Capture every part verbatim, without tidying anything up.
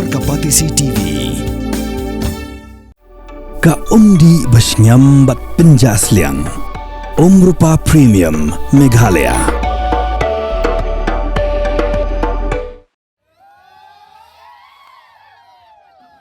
Ka Batesi T V. Ka umdih ba shngiam bad pynjah sliang. Umrupa Premium Meghalaya.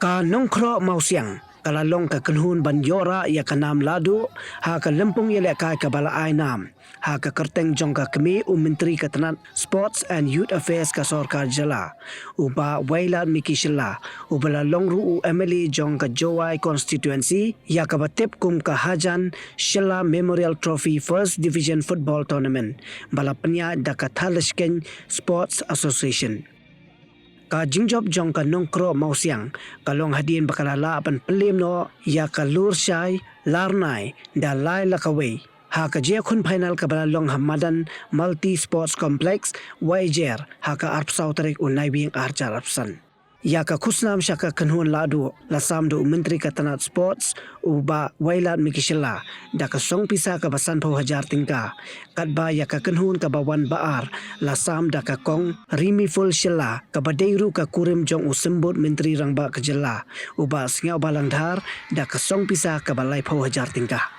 Ka Nongkroh Mawsiang ka la long ka kynhun ban ïoh rah ïa ka nam lahduh ha ka lympung ïalehkai kaba la ai nam ha ka kyrteng jong ka kmie u Myntri ka tnat Sports and Youth Affairs ka sorkar jylla, u Bah Wailadmiki Shylla, uba la long ruh u M L A jong ka Jowai constituency, ïa kaba tip kum ka Hajan Shylla Memorial Trophy First Division Football Tournament ba la pynïaid da ka Thadlaskein Sports Association. Ka jingjop jong ka Nongkroh Mawsiang ka long hadien ba ka la lah ban pynlem noh ïa ka lurshai larnai da lai la kawei ha ka jingïakhun final kaba la long ha madan Multi Sports Complex, Wahiajer, ha ka arphew saw tarik u Naiwieng arhajar arphew san. Ïa ka khusnam sha ka kynhun lahduh la sam da u Myntri ka tnat Sports, u Bah Wailadmiki Shylla, da ka song pisa kaba sanphew hajar tyngka, katba ïa ka kynhun kaba wan ba ar la sam da ka Kong Rimiful Shylla, kaba dei ruh ka kurim jong u Symbud Myntri Rangbah ka jylla, u Bah Sniawbhalang Dhar, da ka song pisa kaba laiphew hajar tyngka.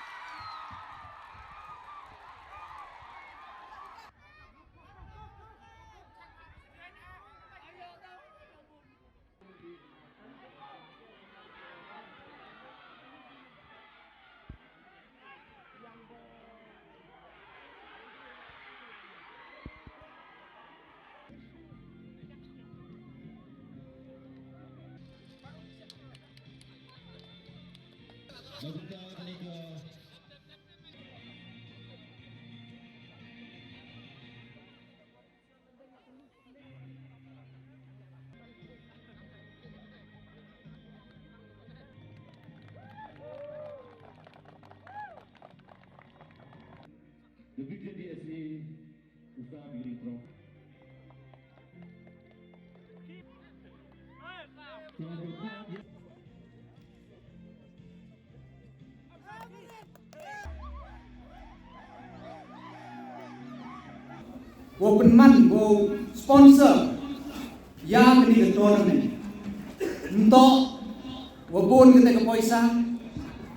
Wow pynman, wow sponsor ïa kane ka tournament. Ym toh wa bun kata ka poisa,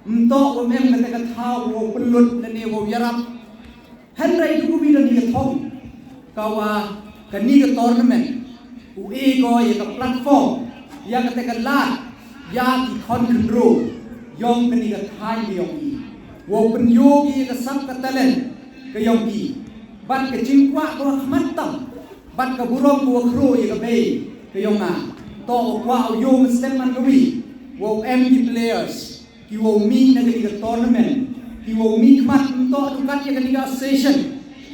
ym toh wa em kata ka thaw wow pynlut lane wow ïarap. Hynrei dei kawei na kane ka thong, ka wa kane ka tournament u ai ko ïa ka platform, ïa kata ka lad ïa ki khon khynroo yong kane ka thaiñ ka yong i, wow pynïoh ïa ka sap ka talent ka yong i, bad ka jingkwah ka wa khmat tam, bad ka burom ka wa khroo ïa ka bei ka yong nga. To u kwah u ïoh mynstep man kawei wow em ki players ki wow mih na kane ka tournament, ki wow mih khmat, ym toh du kat ïa kane ka session,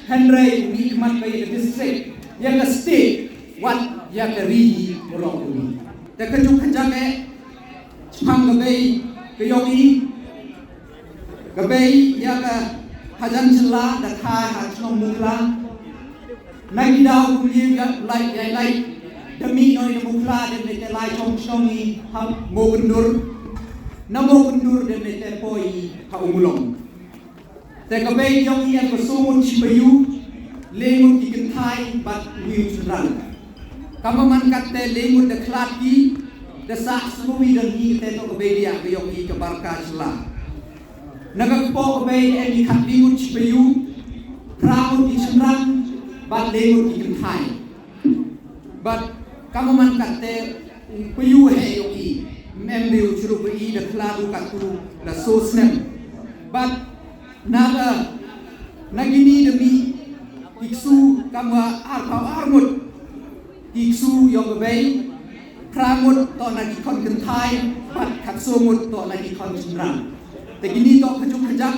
hynrei mih khmat ka ïa ka district, ïa ka state, wat ïa ka ri i baroh kawei. Te ka juk ka jaka shaphang ka bei ka yong i, ka bei ïa ka Hajan Shylla da thai ha shnong Mukhla. Na ki daw kum ïa lai ïa lai da mih noh ïa Mukhla, dep te lai chong shnong i ha Mawkyndur. Na Mawkyndur dep te poi i ha Ummulong. Te ka bei yong i em ka song ngut shi payu, le ngut ki kynthai bad uwei u shynrang. Ka mut man kat te le ngut da khlad ki, da sah sngewbha da ngi te to ka bei ïa ka yong i ka Barka Shylla. Na ka kpoh ka bei em i khatlai ngut shi payu, phra ngut ki shynrang bad le ngut ki kynthai. Bad ka mut man kat te u payu he yong i, ym em de u shuh ba i da khlad u katto la soo snem. Bad na ka, na kini da mih ki ksu ka mut arphew ar ngut ki ksu yong ka bei, phra ngut to na ki khon kynthai bad khatsoo ngut to na ki khon shynrang. Te kini to ka juk ka jak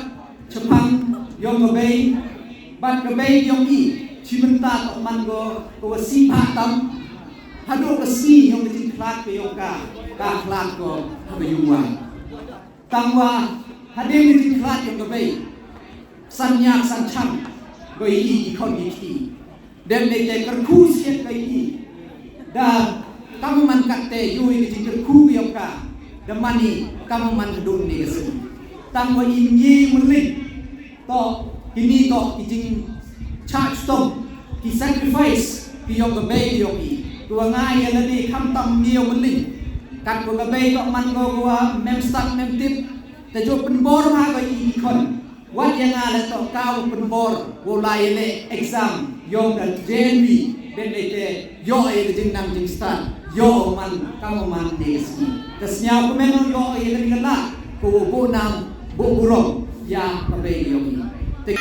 shaphang yong ka bei bad ka bei yong i. Shi mynta to man ko ka wa sih bha tam, haduh ka sngi yong ka jingkhlad ka yong ka, ka khlad ko ha ka ïing wai. Tang wa hadien ka jingkhlad yong ka bei, san ïa san chang ko i i khon i ki. Dep ne te kyrkhu siat ka i. Da ka mut man kat te ïoh i ka jingkyrkhu ka yong ka, da man i ka mut man ka dun ne ka sngi. Tang wa i ngi mlin to kini to ki jingchah stom, ki sacrifice ki yong ka bei yong i. Tuwa nga ïa lade khamtam ngi ïa u myllung. Katwa nga bei toh man ko ko wa mem stad mem tip. Te ju pynbor ha ko i khon. Wat ïa nga le toh ka u pynbor. Wa la ïa le exam. Ïong ka J N V. Ben le te ïoh ïa ka jingnang jingstad. Ïoh man kam man de sngi. Te sñiaw kumno ïoh ïa ka ring ka la. Ko u bu nam bu burom. Ïa ka bei ïong. Te